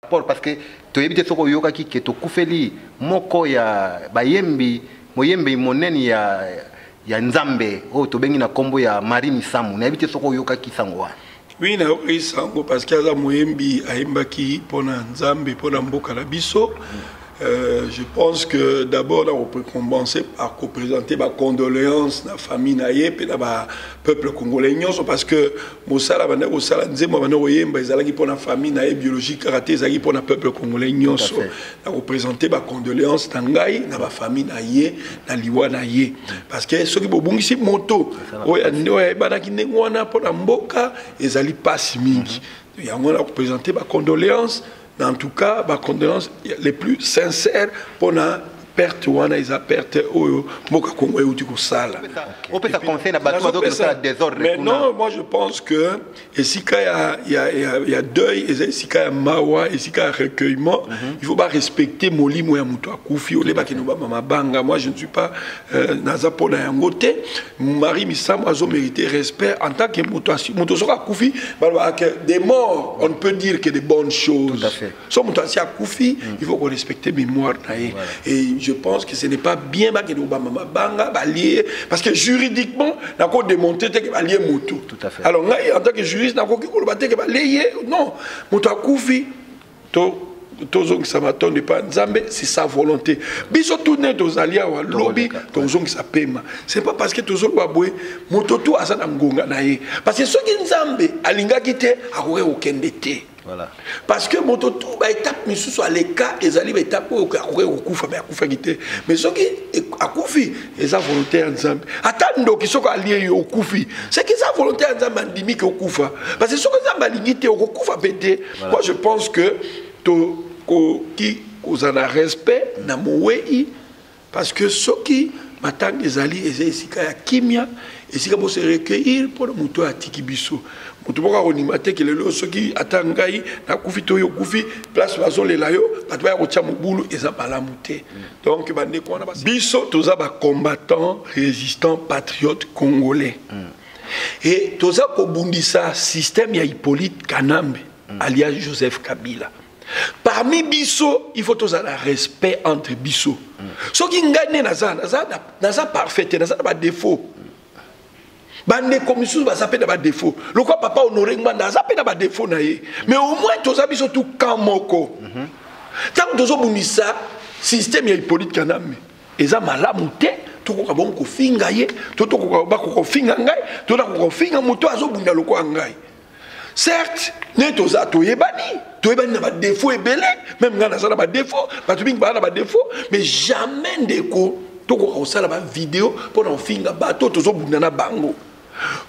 Paul parce que toyebi te soki oyokaki ke tokufeli moko ya bayembi moyembi monene ya ya Nzambe oyo tobengi na kombo ya Marie Misamu. Nayebi te soki oyokaki sango wana. Oui, nayokaki sango parce que aza moyembi ayembaki mpo na Nzambe mpo na mboka na biso. Je pense que d'abord na commencer par présenter ma condoléance na famille na ye pe na ba peuple congolais nyonso parce que mosala banda kosala nzembo banda koyemba ezalaki mpo na famille na ye biologique kaka te, ezalaki mpo na peuple congolais nyonso. Na koprésenter ba condoléance na ngai na ba famille na ye na liwa na ye parce que soki bobungisi moto oyo oyo ayebanaki ndenge wana mpo na mboka ezali pasi mingi. Yango na koprésenter ba condoléance, en tout cas ba condoléances les plus sincères pour na perte wana, eza perte oyo mboka Congo euti kosala. Opesa conseil na bato bazo kosala désordre. Mais non, moi je pense que esika ya deuil eza esika ya mawa, esika ya recueillement. Il faut ba respecter molimo ya moto akufi ole bakende ba mabanga. Moi je ne suis pas naza mpona yango te. Marie Misamu azo mériter respect en tant que moto moto soki akufi, balobaka que des morts on ne peut dire que de bonnes choses. Tout à fait. So moto asi akufi, il faut qu'on respecte mémoire na ye. Et je pense que ce n'est pas bien bakende kobamba mabanga balie parce que juridiquement nako démonter te ke balie moto. Tout à fait. Alors ngai en tant que juriste nakoki koloba te ke balie ye, non, moto akufi to tozongisa matondo epa Nzambe, c'est sa volonté. Biso tout nde tozali awa lobi tozongisa pema. C'est pas parce que tozoloba boye moto tu aza na ngonga na ye, parce que soki Nzambe alingaki te akoki kokende te. Parce que moto tu ba étape misusu aleka ezali ba étape oyo akoki kokufa, mais akufaki te. Mais soki akufi eza volonté ya Nzambe. Ata ndoki soki alie yo okufi, c'est que eza volonté ya Nzambe, andimi ke okufa. Parce que soki Nzambe alingi te okokufa pe te. Moi je pense que tokoki kozala na respect na mowei parce que soki matanga ezali eza esika ya kimia, esika bose recueillir mpona moto oyo atiki biso. Moto moko akondima te ke lelo soki ata ngai nakufi to oyo okufi, place bazolela yo bato baya kotia mobulu, eza malamu te. Donc bandeko wana biso toza bacombattant résistant patriote congolais. Et toza kobundisa système ya Hippolyte Kanambe, alias Joseph Kabila. Parmi biso, il faut tozala respect entre biso. Soki ngai nde naza parfait te, naza na badéfaut. Bandeko misusu baza mpe na badéfaut, lokwa papa Honoré Ngbanda aza mpe na badéfaut na ye, mais au moins toza biso tu camp moko. Ntango tozobundisa système ya Hippolyte Kanambe, eza malamu te tokoka bongo kofinga ye to tokoka bakoka kofinga ngai to nakoka kofinga moto azobunda lokwa ngai. Certes nde toza toyebani, toyebani na badéfaut ebele, même ngai naza na badéfaut, bato mingi baza na badéfaut, mais jamais ndeko tokoka kosala bavideo mpona kofinga bato tozobunda na bango.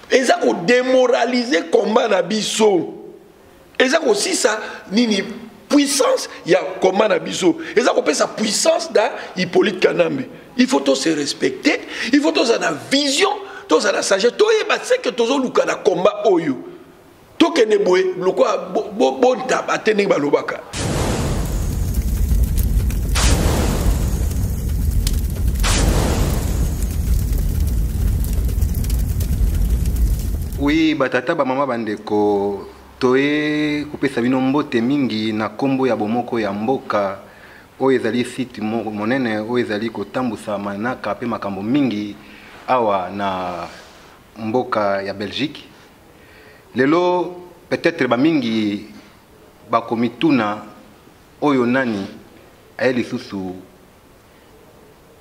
Eza kodémoraliser combat na biso, eza kosisa nini puissance ya combat na biso, eza kopesa puissance na Hippolyte Kanambe. Il faut to se respecter, il faut tozala na vision, tozala na sagesse, toyeba ce que tozoluka na combat oyo. Tokende boye lokola bontaba te ndenge balobaka. Oui, batata, bamama, bandeko, toye kopesa bino mbote mingi na kombo ya bomoko ya mboka oyo ezali site monene oyo ezali kotambusa manaka pe makambo mingi awa na mboka ya Belgique. Lelo peut-être ba mingi bakomituna oyo nani aye lisusu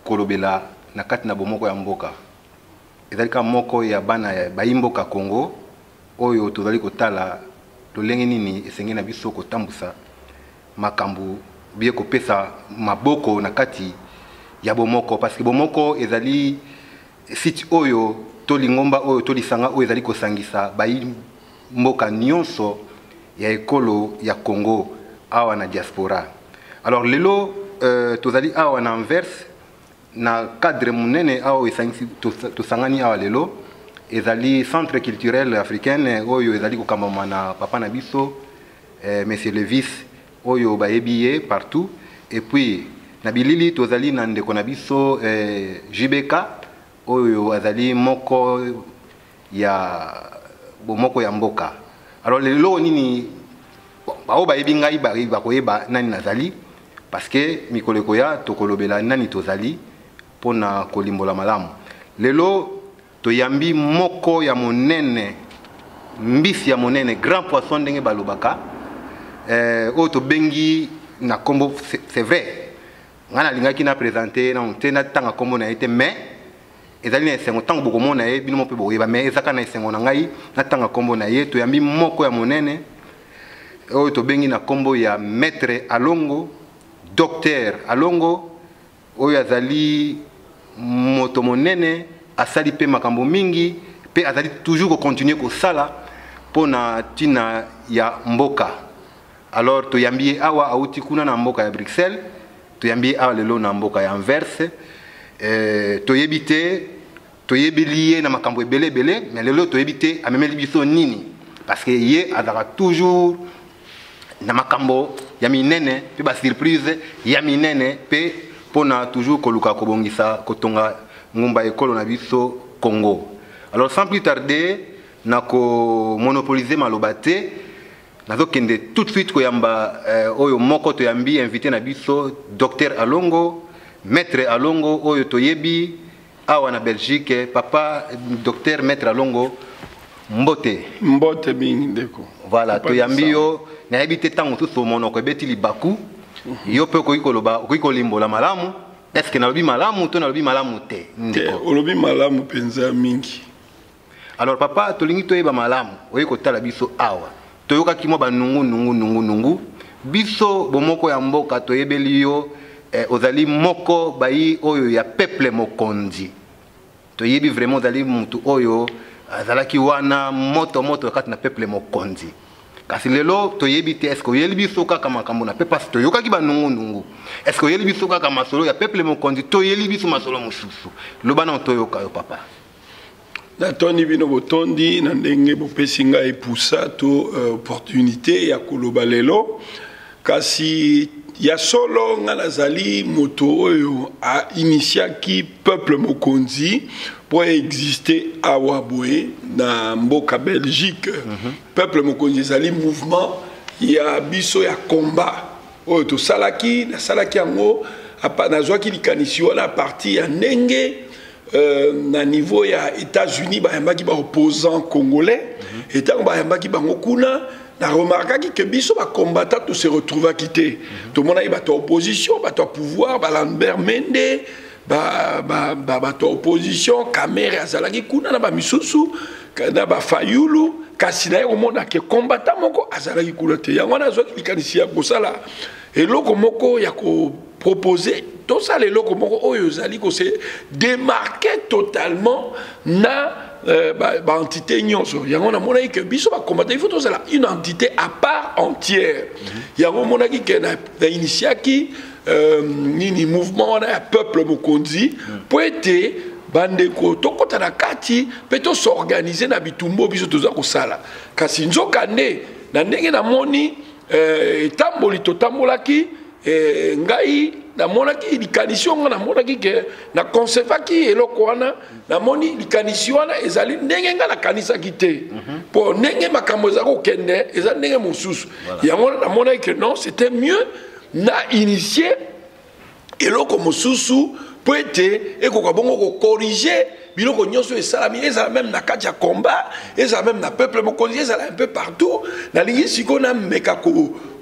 kolobela na kati na bomoko ya mboka. Ezali kaka moko ya bana ya bayi mboka Congo oyo tozali kotala lolenge nini esengeli na biso kotambusa makambo bie kopesa maboko na kati ya bomoko, parce que bomoko ezali site oyo to lingomba oyo to lisanga oyo ezali kosangisa bayi mboka nyonso ya ekolo ya Congo awa na diaspora. Alors lelo tozali awa na Anvers na cadre munene awa esangisi tosangani awa lelo ezali centre culturel africaine oyo ezali kokambama na papa na biso monsieur Levis oyo bayebi ye partout. Et puis na bilili tozali na ndeko na biso JBK oyo azali moko ya bomoko ya mboka. Alors lelo nini Bon, baoyo bayebi ngai bakoyeba nani nazali, parce que mikolo ekoya tokolobela nani tozali mpona kolimbola malamu. Lelo toyambi moko ya monene, mbisi ya monene, grand poisson ndenge balobaka, oyo tobengi na kombo. C'est vrai, ngai nalingaki na présente nano te, natanga kombo na ye te, mais ezali na esengo ntango bokomona ye, bino mo mpe bokoyeba. Mais ezaka na esengo na ngai natanga kombo na ye. Toyambi moko ya monene oyo tobengi na kombo ya Maître Alongo, Docteur Alongo, oyo azali moto monene, asali mpe makambo mingi mpe azali toujours kocontinue kosala mpo na ntina ya mboka. Alors toyambi ye awa, auti kuna na mboka ya Bruxelles, toyambi ye awa lelo na mboka ya Anvers. Toyebi te, toyebeli ye na makambo ebele ebele, mais lelo toyebi te amemeli biso nini, parce que ye azalaka toujours na makambo ya minene mpe basurprise ya minene, mpe mpona toujours koluka kobongisa, kotonga ngumba ekolo na biso Congo. Alors, sans plus tarder, na komonopoliser maloba te, nazokende tout de suite koyamba oyo moko toyambi, invité na biso, Docteur Alongo, Maître Alongo, oyo toyebi awa na Belgique. Papa Docteur Maître Alongo, mbote. Mbote mingi, ndeko. Voilà, toyambi yo. Nayebi te, ntango mosusu monoko ebeti libaku, yo mpe okoki koloba, okoki kolimbola malamu. Est ce que nalobi malamu to nalobi malamu te, ndeko? Olobi malamu mpenza mingi. Alors papa, tolingi toyeba malamu, oye kotala biso awa, toyokaki mwa banungu nungu nungu nungu. Biso bomoko ya mboka toyebeli yo, ozali moko bayi oyo ya peuple mokonzi. Toyebi vraiment ozali mutu oyo azalaki wana moto moto kati na peuple mokonzi. Kasi lelo toyebi te, est-ce oyeli biso kaka makambo na pe, parce toyokaki banungunungu, est-ce oyeli biso kaka masolo ya peuple mokonzi, toyeli biso masolo mosusu? Loba na toyoka yo, papa. Natondi bino botondi na ndenge bopesi ngai epusa to opportunité ya koloba lelo. Kasi ya solo, ngai nazali moto oyo ainitiaki peuple mokonzi mpo existe awa boye na mboka Belgique. Peuple mokonzi ezali mouvement ya biso ya combat oyo tosalaki. Nasalaki yango, nazwaki likanisi wana à partir ya ndenge na niveau ya États-Unis bayambaki baopposant congolais. Etango bayambaki bango kuna, na remarkaki ke biso bacombattant tose retrouvaki te. Tomonaki bato ya opposition, bato ya pouvoir, balambert Mende, bato ya opposition, Kamerhe azalaki kuna na bamisusu na bafayulu, kasi naye komona ke combattant moko azalaki kuna te. Yango wana azwaki likanisi ya kosala eloko moko, ya kopropose tosala eloko moko oyo ezali kose démarquer totalement na baentité ba nyonso. Yango namonaki ke biso bacombattant, il faut tozala une entité à part entière. Yango omonaki ke na initiaki nini, mouvement wana ya peuple mokonzi, mpo ete bandeko tokɔta na kati mpe tos'organiser na bitumba biso toza kosala. Kasi nzoka nde na ndenge namoni etamboli totambolaki, ngai namonaki likanisi oyo, ngai namonaki ke naconcevaki eloko wana, namoni likanisi wana ezali ndenge ngai nakanisaki te, mpo ndenge makambo eza kokende eza ndenge mosusu. Yango wana namonaki ke non, c'était mieux na initier eloko mosusu mpo ete ekoka bongo kocorriger biloko nyonso esalami, ezala même na kati ya combat, ezala même na peuple mokonzi, ezala un peu partout. Nalingi sikoyo nameka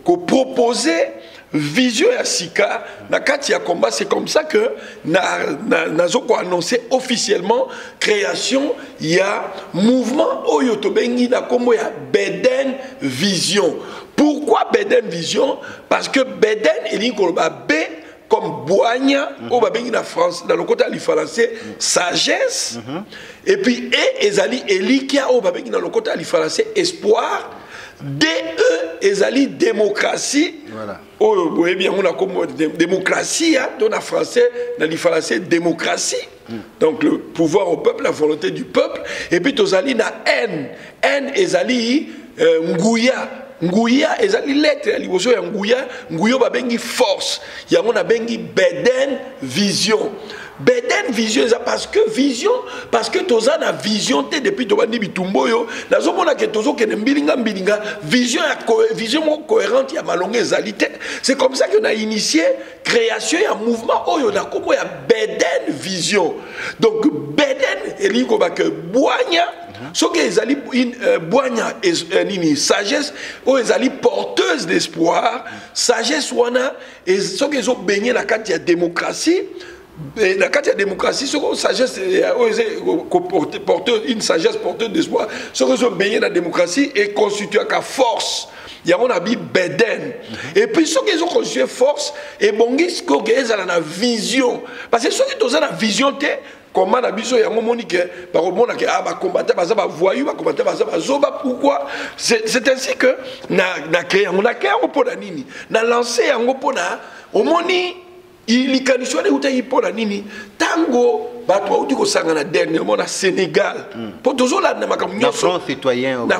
kopropose vision ya sika na kati ya combat. C'est comme ça que nazo koannoncer officiellement création ya mouvement oyo tobengi na nkombo ya Beden Vision. Pourquoi Beden Vision? Parce que Beden elingi koloba B comme bwanya, oyo babengi na France, na lokota ya lifalanse, sagesse. Et puis E ezali elikia, oyo babengi na lokota ya lifalanse espoir. De ezali démocratie. Oyo boyebi yango na kombo démocratie to na français, na lifalanse démocratie. Donc le pouvoir au peuple, la volonté du peuple. Et puis tozali na N. N ezali nguya. Nguya ezali lettre ya liboso ya nguya. Nguya babengi force, yango nabengi Beden Vision. Beden Vision eza parce que vision, parce que toza na vision te. Depuis tobandi bitumba oyo, nazomona ke tozokende mbilinga mbilinga. Vision ya vision moko cohérente ya malongo ezali te. C'est comme ça que na initié création ya mouvement oyo na kombo ya Beden Vision. Donc Beden elingi koloba ke bwanya. Soki ezali bwanya, nini, sagesse oyo ezali porteuse d'espoir, sagesse wana soki ezobenye na kati ya démocratie, na kati ya démocratie, soki sagesse oyo eza porteuse, une sagesse porteuse d'espoir, soki ezobenye na démocratie, econstituaka force. Yango na bi Beden. Et puis soki ezoconstitue force, ebongi sikoyo ezala na vision, parce que soki toza na vision te, comment na biso yango moni ke bakomona ke ah, bacombattant baza bavoyou, bacombattant baza bazoba? Pourquoi? C'est ainsi que na créé yango. Na créé yango mpo na nini? Na lancé yango mpo na omoni likanisi wana eutaki mpo na nini? Ntango bato bauti kosangana dernièrement na Sénégal, mpo tozolanda makambo nyonso na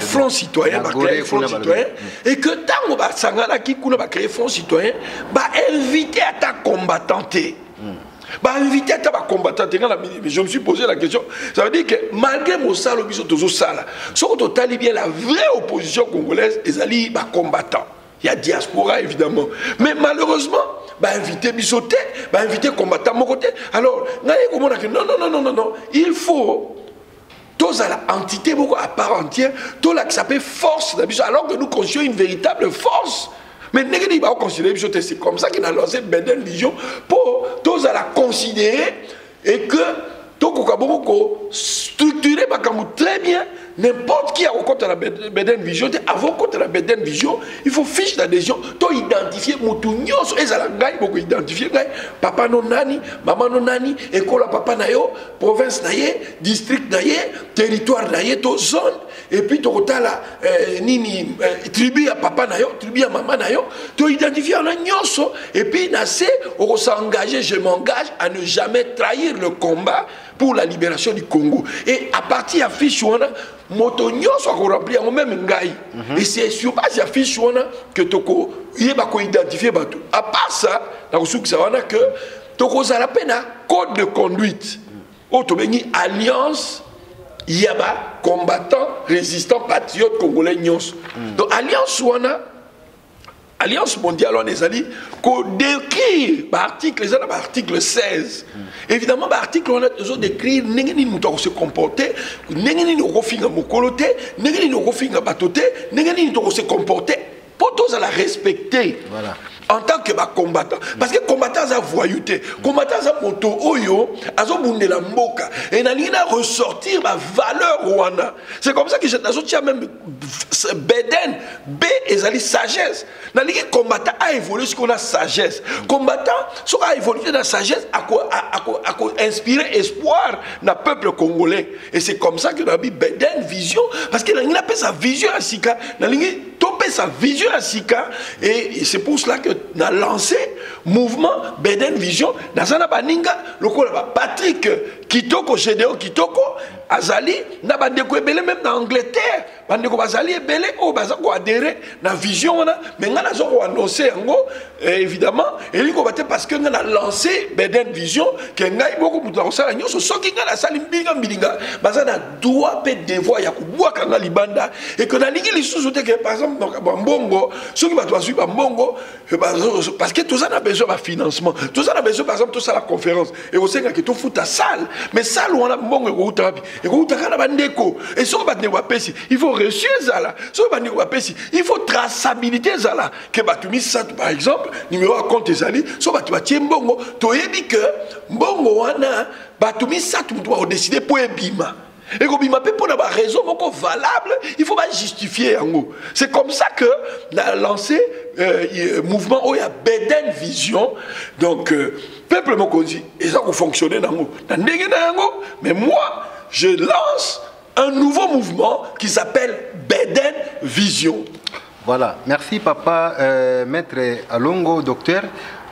Front citoyen, bacréé Front citoyen, et que ntango basanganaki kuna, bacréé Front citoyen, bainvité ata combattant te, bainvité ata bacombattant te. Nga je me suis posé la question: ça veut dire que malgré mosala biso tozosala, soki totali bien, la vraie opposition congolaise ezali bacombattant ya diaspora évidemment, mais malheureusement bainvité biso te, bainvité combattant moko te. Alors ngai komona ke non, non, non, non, non, non, il faut tozala entité moko à part entière, tolakisa mpe force na biso, alors que nous constituons une véritable force. Mais ndenge nini bakoconsidéré biso te? C'est comme ça qu'il a lancé Beden Vision, mpo tozala considéré et que tokoka bongo kostructurer makambo très bien. N'importe qui akokɔta na Beden Vision te. Avant okɔta na Beden Vision, il faut fiche d'adhésion, to identifier motu nyonso. Ezala ngai, bokoidentifie ngai: papa no nani, mama no nani, ekola papa na yo, province na ye, district na ye, territoire na ye to zone, et puis tokotala nini, tribu ya papa na yo, tribu ya mama na yo, to identifie wana nyonso. Et puis na se okosengage: je m'engage à ne jamais trahir le combat pour la libération du Congo. Et à partir ya fiche wana, moto nyonso akoremplir yango, même ngai. Et c'est sur base ya fiche wana que tokoyeba koidentifie bato. À part ça, nakosukisa wana que tokozala mpe na code de conduite oyo tobengi alliance ya bacombattant, résistant, patriote congolais nyonso. Donc alliance wana, alliance mondiale wana, ezali kodécrire baarticle. Eza na baarticle 16 évidemment. Baarticle wana ezodécrire ndenge nini moto akose comporter, ndenge nini okofinga mokolo te, ndenge nini okofinga bato te, ndenge nini tokose comporter mpo tozala respecté en tant que bacombattant. Parce que combattant aza voyou te, combattant aza moto oyo azobundela mboka, e nalingi na ressortir bavaleur wana. C'est comme ça que nazotia même Beden. B ezali sagesse. Nalingi combattant aévolue sikoyo na sagesse. Combattant soki aévolue na sagesse, akoinspire espoir na peuple congolais. Et c'est comme ça que nabi Beden Vision, parce que nalingi napesa vision ya sika, nalingi topesa vision ya sika. Et c'est pour cela que na lancé mouvement Beden Vision. Naza na baninga lokola ba Patrick Kitoko, Gédéon Kitoko, azali na bandeko ebele, même na Angleterre bandeko bazali ebele oyo baza koadhérer na vision wana. Mais ngai naza koannonce yango évidemment, elingi koba te parce que ngai na lancé Beden Vision ke ngai moko moto akosala nyonso. Soki ngai nasali mbilinga mbilinga, baza na droit mpe devoir ya kobwaka nga libanda. Et que nalingi lisusu te ke par exemple bambongo, soki bato bazwi bambongo, parce que toza na besoin bafinancement, toza na besoin, par exemple tosala conférence, ekosengaki tofuta salle. Mais salle wana, mbongo ekouta wapi? Ekouta kaka na bandeko. E soki bandeko bapesi, il faut reçu ezala. Soki bandeko bapesi, il faut traçabilité ezala, ke bato misato par exemple, numéro ya compte ezali. So bato batie mbongo, toyebi ke mbongo wana, bato misato moto bakodécider mpo ebima. Ekobima mpe mpo na baraison moko valable, il faut bajustifier yango. C'est comme ça que na lancé mouvement oyo ya Beden Vision. Donc peuple mokonzi eza kofonctionne nango na ndenge na yango, mais moi je lance un nouveau mouvement qui s'appelle Beden Vision. Voilà, merci papa, maître Alongo, docteur.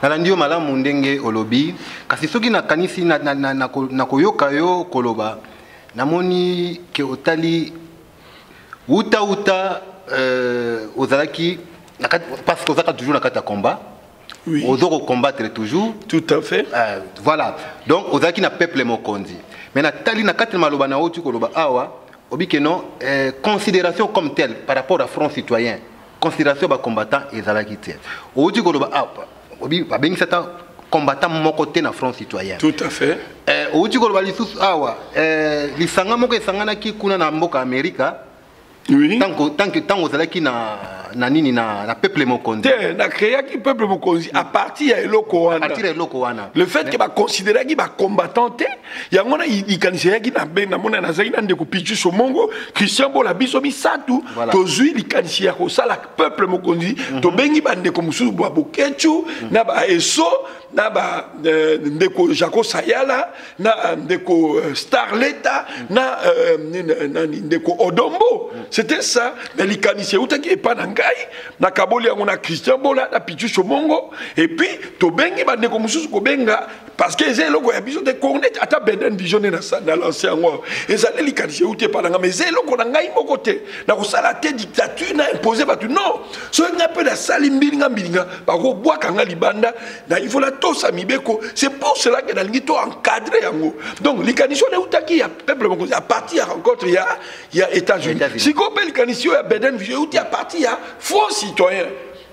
Nalandi yo malamu ndenge olobi, kasi soki nakanisi na koyoka yo koloba, namoni ke otali wuta wuta. ozalaki parce que ozalaka toujours na kati ya combat. Oui. Ozo kocombattre toujours. Tout à fait. Voilà, donc ozalaki na peuple mokonzi, mais natali na kati na maloba na oti koloba awa, obi ke non, considération comme telle par rapport à Front citoyen, considération bacombattant ezalaki te. Outi koloba awa, obi babengisi ata combattant moko te na Front citoyen. Tout à fait. Outi koloba lisusu awa, lisanga moko esanganaki kuna na mboka Amerika. Ntango ozalaki na nini, na peuple mokonzi. Te, nacréaki peuple mokonzi à partir ya eloko wana. Partir ya eloko wana. Le fait que baconsidéraki bacombattant te, yango na likanisi eyaki na be namona nazalaki na ndeko Pichu Somongo, Christian Bola, biso misatu. Tozwi likanisi ya kosala peuple mokonzi. Tobengi bandeko mosusu, ba Bokechu na baeso na ba ndeko Jaco Sayala na ndeko Starleta na nani, ndeko Odombo. C'était ça. Mais likanisi eutaki epa na ngai, nakaboli yango na Christian Bola, na Pichu Somongo, et puis tobengi bandeko mosusu kobenga, parce que eza eloko ya biso te. Cornet ata Beden Vision na lancé yango, ezali likanisi euti epa na ngai, mais eza eloko na ngai moko te. Nakosala te dictature na impose bato, non. Soki ngai mpe nasali mbilinga mbilinga, bakobwaka nga libanda na il faut natosa mibeko. C'est pour cela que nalingi to encadre yango. Donc likanisi wana eutaki ya peuple mokonzi à partir ya rencontre ya États-Unis. États-Unis. Sikoyo mpe likanisi oyo ya Beden Vision euti à partir ya Front citoyen.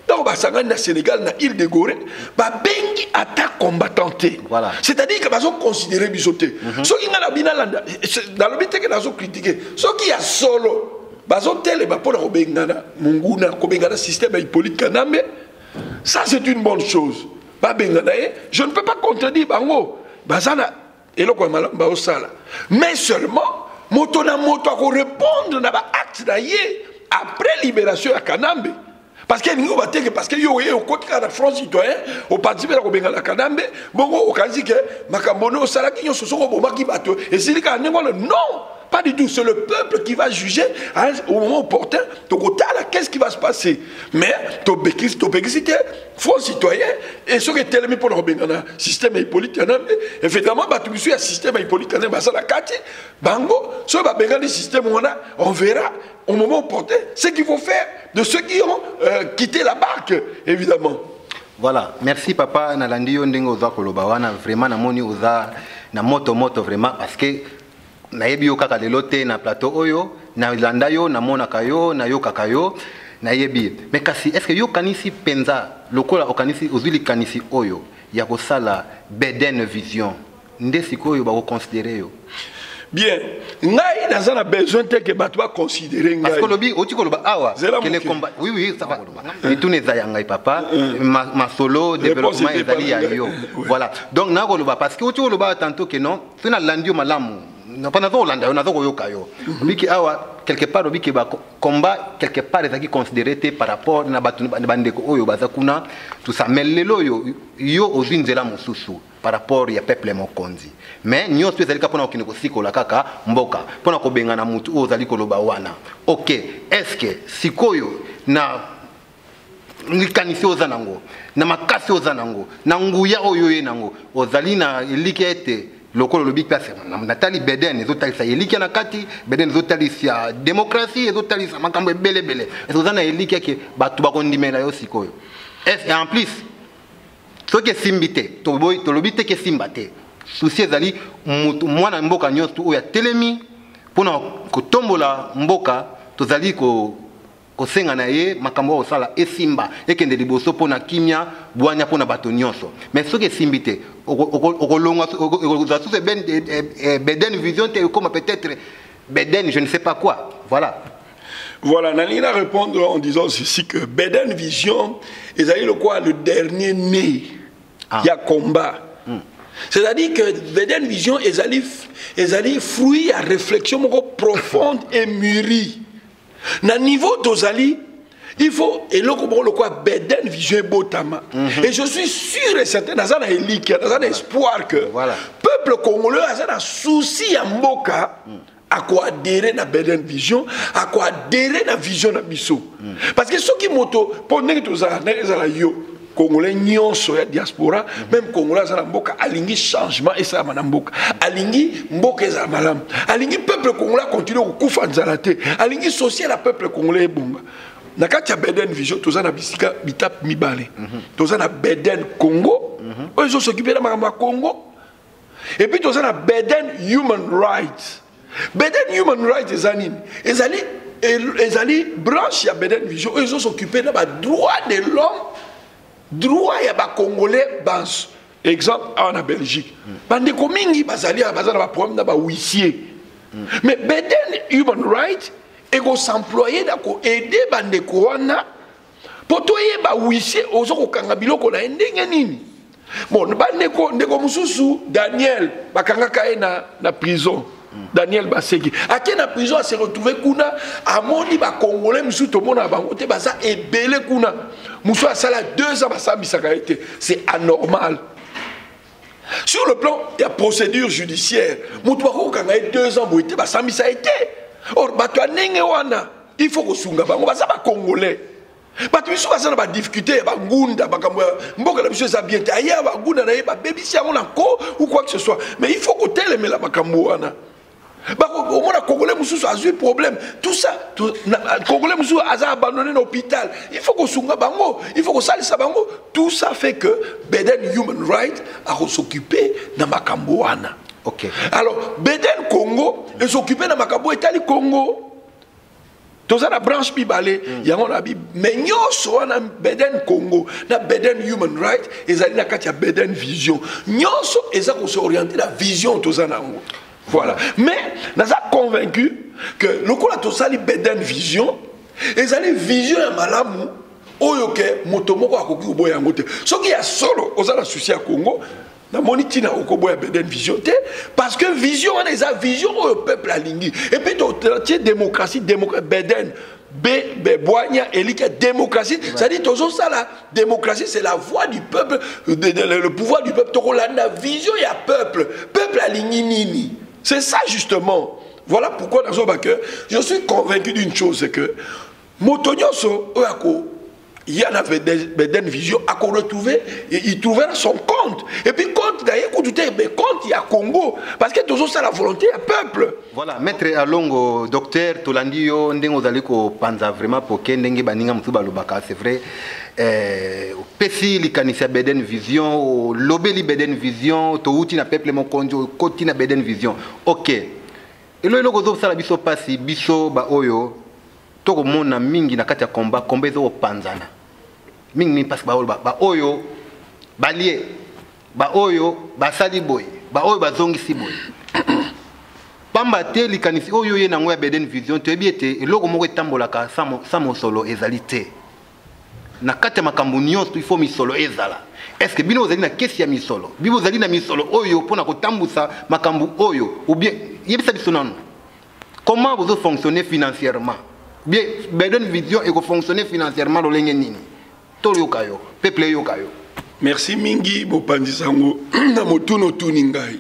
Ntango basangani na Sénégal, na île de Gorée, babengi ata combattant te. C'est-à-dire que bazoconsidere biso te. Soki ngai na bino alanda, nalobi te ke nazocritiquer. Soki ya solo bazotelema mpona kobengana monguna, kobengana système ya Hippolyte Kanambe, ça c'est une bonne chose. Babengana ye, je ne peux pas contredire bango, baza na eloko ya malamu baosala. Mais seulement moto na moto akorépondre na baacte na ye après libération ya Kanambe, parce que elingi obateke, parce que yo oye okoti kaka na Front citoyen, oparticipe na kobengana Kanambe, bongo okanisi ke makambo ne osalaki nyonso, soki obomaki bato, esili kaka ndenge wana. Non, pas du tout. C'est le peuple qui va juger, hein, au moment opportun. Tokotala qu'est-ce qui va se passer. Mais tobekisi te Front citoyen. Et soki etelemi mpona kobengana système ya Hippolyte Kanambe, effectivement bato misusu ya système ya Hippolyte Kanambe baza na kati, bango soki babengani système wana, on verra au moment opportun ce qu'il faut faire de ceux qui ont quitté la barque, évidemment. Voilà, merci papa. Nalandi yo ndenge oza koloba wana, vraiment namoni oza na moto moto vraiment, parce que nayebi yo kaka lelo te na plateau oyo, nalanda yo, namonaka yo, nayokaka yo, nayebi. Mais kasi est ce que yo okanisi mpenza lokola okanisi ozwi likanisi oyo ya kosala Beden Vision nde sikoyo bakoconsidere yo? Bien, ngai naza na besoin te ke bato baconsidere Parce ngai. que lobi oti koloba awa Zela que les moke. combats, oui, ça va koloba mituna eza ya ngai papa. Masolo Réponse développement ete ezali ya epa na yo. ngai. Ouais. Voilà, donc na koloba parce que oti koloba tantôt que non, soki nalandi yo malamu, mpo naza kolanda yo, naza koyoka yo, obiki awa quelque part, obiki ba combat quelque part ezalaki considéré te par rapport na bato na bandeko oyo baza kuna, tout ça. Mais lelo oyo yo ozwi nzela mosusu par rapport ya peuple mokonzi, mais nyonso ezali kaka mpona kokende kosikola kaka mboka, mpona kobengana motu oyo ozali koloba wana. Ok, est ce que sikoyo na likanisi oyo oza nango, na makasi oyo oza nango, na nguya oyo oye nango, ozali na elikya ete lokola olobi place natali Beden ezotalisa elikya na kati, Beden ezotalisa démocratie, ezotalisa makambo ebelebele, ese oza na elikya ke bato bakondimela yo sikoyo? Et en plus soki esimbi te, tolobi te ke esimba te, susi ezali motu mwana mboka nyonso oyo atelemi mpona kotombola mboka, tozali kosenga na ye makambo oyo kosala esimba, ekende liboso mpona kimia, bwanya mpona bato nyonso. Mais soki esimbi te, okolongwa, okozwa susu Beden Vision te, ekoma peut-être Beden je ne sais pas quoi, voilà. Voilà, nalingi na répondre en disant ceci, que Beden Vision ezali lokola le dernier né ya combat. C'est-à-dire que Beden Vision ezali fruit ya réflexion moko profonde et mûrie. Na niveau tozali, il faut eloko moko lokola Beden Vision ebotama. Et je suis sûr et certain, naza na elikya, naza na espoir que peuple congolais aza na souci ya mboka, akoadhérer na Beden Vision, akoadhérer na vision na biso. Parce que soki moto, mpo ndenge tozala, ndenge ezala yo Congolais nyonso ya diaspora, même Congolais aza na mboka, alingi changement esalama na mboka, alingi mboka ezala malamu, alingi peuple congolais acontinue kokufa nzala te, alingi social ya peuple congolais ebonga. Na kati ya Beden Vision, toza na bisika bitape mibale. Toza na Beden Congo, oyo ezosokipe na makambo ya Congo, et puis toza na Beden Human Rights. Beden Human Rights eza nini? Ezali branche ya Beden Vision oyo ezosokipe na badroit de l'homme, droit ya Bacongolais banso. Exemple, awa na Belgique, bandeko mingi bazali awa, baza na baproblème na bahuissier, mais Beden Human Rights ekos'employer na koaider bandeko wana mpo toyeba huissier oza kokanga biloko na ye ndenge nini. Bon, bandeko, ndeko mosusu Daniel, bakangaka ye na prison. Daniel Baseki ake na prison, ase retrouve kuna, amoni Bacongolais mosusu tomona bango te, baza ebele kuna. Mosusu asala 2 ans, basambisaka ye te. C'est anormal sur le plan ya procédure judiciaire. Moto bakokanga ye 2 ans boye te, basambisa ye te. Or bato ya ndenge wana, il faut kosunga bango, baza Bacongolais. Bato biso baza na badifficulté ya bangunda, makambo ya mboka na biso eza bien te, aye bangunda na ye babebisi yango na ko ou quoi que ce soit, mais il faut kotelemela makambo wana. Omona Congolais mosusu azwi problème, tout ça, Congolais mosusu aza abandonné na hôpital, il faut kosunga bango, il faut kosalisa bango. Tout ça fait que Beden Human Right akos'occuper na makambo wana. Alors Beden Congo es'occupe na makambo etali Congo. Toza na branche mibale yango na bi, mais nyonso wana, Beden Congo na Beden Human Right, ezali na kati ya Beden Vision. Nyonso eza kos'orienter na vision toza na yango. Voilà. Mais naza convaincu que lokola tosali Beden Vision, ezali vision ya malamu oyo ke moto moko akoki koboya yango te. Soki ya solo oza na souci ya Congo, namoni ntina okoboya Beden Vision te, parce que vision wana eza vision oyo peuple alingi. Et puis totie démocratie, Beden, B, B, bwanya, elika, démocratie, c'est-à-dire tozosala démocratie, c'est la voix du peuple, le pouvoir du peuple. Tokolanda vision ya peuple, peuple alingi nini, c'est ça justement. Voilà pourquoi nazoba que je suis convaincu d'une chose, c'est que moto nyonso oyo ako ya na Beden Vision akoretrouver, il trouvera son compte. Et puis compte d'ailleurs kutu te, mais compte ya Congo, parce que tozosala volonté ya peuple. Voilà, maître Alongo, docteur, tolandi yo ndenge ozali kopanza vraiment poke ndenge baninga mosusu balobaka. C'est vrai, opesi likanisi ya Beden Vision, olobeli Beden Vision, touti na peuple mokonzi, okoti na Beden Vision. Ok, eloko ozosala biso mpasi, biso baoyo tokomona mingi na kati ya combat, combat ezokopanzana mingi mingi, parce baoyo baoyo balie, baoyo basali boye, baoyo bazongisi boye, pamba te likanisi oyo ye nango ya Beden Vision, toyebi ete eloko moko etambolaka sa mosolo ezali te. Na kati ya makambo nyonso, il faut misolo ezala. Est ce que bino ozali na kesi ya misolo? Bino ozali na misolo oyo mpona kotambusa makambo oyo, ou bien yebisa biso nanu comment vous fonctionnez financièrement? Bien, Beden Vision ekofonctionner financièrement lolenge nini? Toyoka yo, peuple eyoka yo. Merci mingi, bopanzi sango na motuna otuni ngai.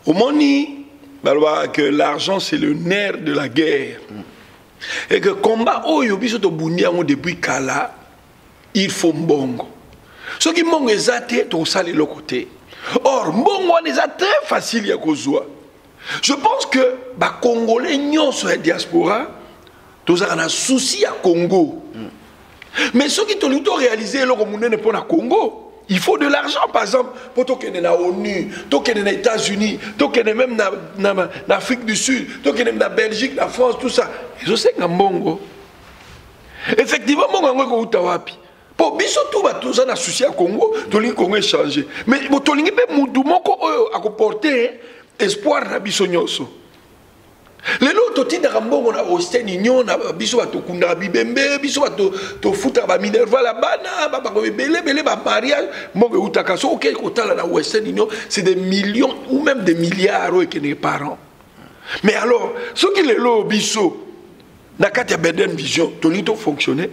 Omoni, balobaka que l'argent, c'est le nerf de la guerre, et que combat oyo biso tobundi yango depuis kala, il faut mbongo. Soki mbongo eza te, tokosala eloko te. Or mbongo wana eza très facile ya kozwa. Je pense que Bacongolais nyonso ya diaspora tozalaka na souci ya Congo, mais soki tolingi toréaliser eloko monene mpo na Congo, il faut de l'argent. Par exemple, mpo tokende na ONU, tokende na États-Unis, tokende même na Afrique du Sud, tokende na Belgique, na France, tout ça ezosenga mbongo. Effectivement, mbongo yango ekouta wapi? Mpo biso tu bato toza na souci ya Congo, tolingi Congo echanger, mais bo tolingi mpe mutu moko oyo akoporte espoir na biso nyonso. Lelo totindaka mbongo na Western Union na biso, bato tokundaka bibembe, biso bato tofutaka baminerval ya bana, babango ebele ebele, bamariage, mbongo eutaka. Soki okei kotala na Western Union, c'est des millions ou même des milliards oyo ekendeke par an. Mais alors, soki lelo biso na kati ya Beden Vision tolingi tofonctionner,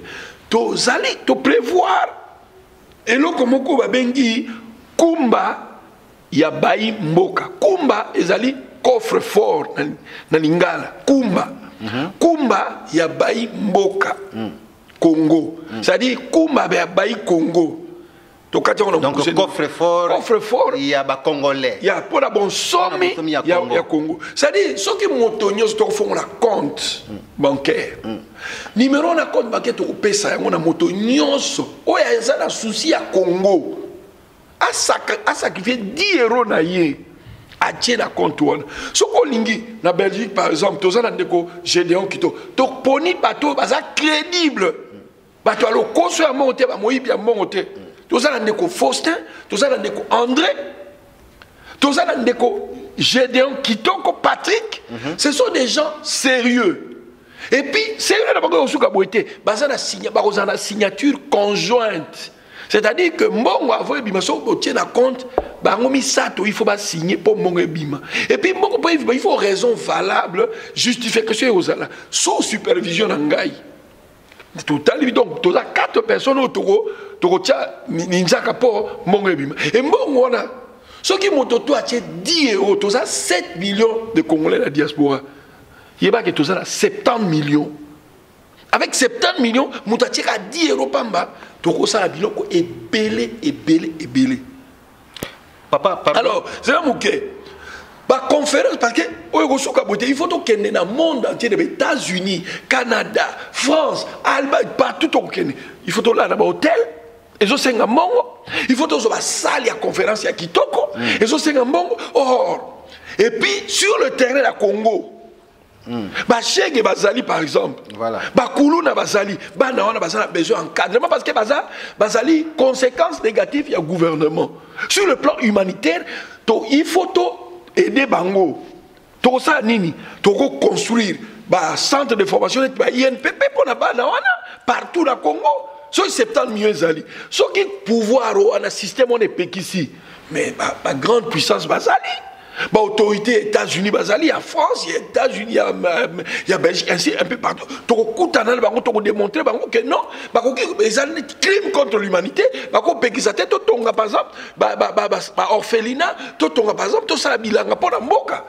tozali toprévoir eloko moko babengi kumba ya bai mboka. Kumba ezali coffre fort na lingala. Kumba, kumba ya bai mboka Congo, c'est-à-dire kumba ya bai Congo. Tokati yango na Donc mokuse. Coffre fort. Coffre fort ya bacongolais. Ya mpona bonsomi Mpona bonsomi ya ya Congo. Ya Congo. C'est-à-dire soki moto nyonso, tokofongola compte bancaire, numéro na compte bancaire tokopesa yango na moto nyonso oyo aza na souci ya Congo, asacrifie 10 € na ye, atie na compte wana. Soki olingi, na Belgique par exemple, toza na ndeko Gédéon Kito. Toponi bato oyo baza crédible, bato ya lokoso ya mbongo te, bamoyibi ya mbongo te. Toza na ndeko Faustin, toza na ndeko André, toza na ndeko Gédéon Kitoko Patrick. Ce sont des gens sérieux. Et puis sérieux na bango osuka boye te, baza na bakozala na signature conjointe, c'est-à-dire que mbongo avant ebima, soki botie na compte, bango misato il faut basigner mpo mbongo ebima. Et puis mbongo mpo ebima, il faut raison valable, justification ekozala sous supervision na ngai. Totali, donc toza quatre personnes oyo tokotia ninzaka mpo mbongo ebima. E mbongo wana, soki moto to atie 10 €, toza 7 millions de Congolais na diaspora, yebake toza na 70 millions. Avec 70 millions, moto atieka 10 € pamba, tokosala biloko ebele, ebele, ebele. Papa, pardon. Alors c'est moke baconférence, parce que oyo kosuka boye te. Il faut tokende na monde entier, de États-Unis, Canada, France, Allemagne, partout tokokende. Il faut tolala na bahotel, ezosenga mbongo. Il faut tozwa basale ya conférence ya kitoko, ezosenga mbongo. Or et puis sur le terrain ya Congo, bashege bazali par exemple, bakuluna bazali, bana wana baza na besoin encadrement, parce que baza bazali conséquence négative ya gouvernement. Sur le plan humanitaire, to il faut to aider bango. Tokosala nini? Tokoconstruire bacentre de formation neti ba INPP mpo na bana wana partout na Congo. Soki 70 millions ezali, soki pouvoir wana, système wana epekisi, mais ba grande puissance bazali, baautorité États-Unis bazali, ya France, ya États-Unis, ya Belgique, ainsi un peu partout, tokokutana na bango, tokodémontrer bango ke non, bakoki, ezali neti crime contre l'humanité, bakopekisa te totonga par exemple baorphelinat, totonga par exemple, tosala bilanga mpo na mboka.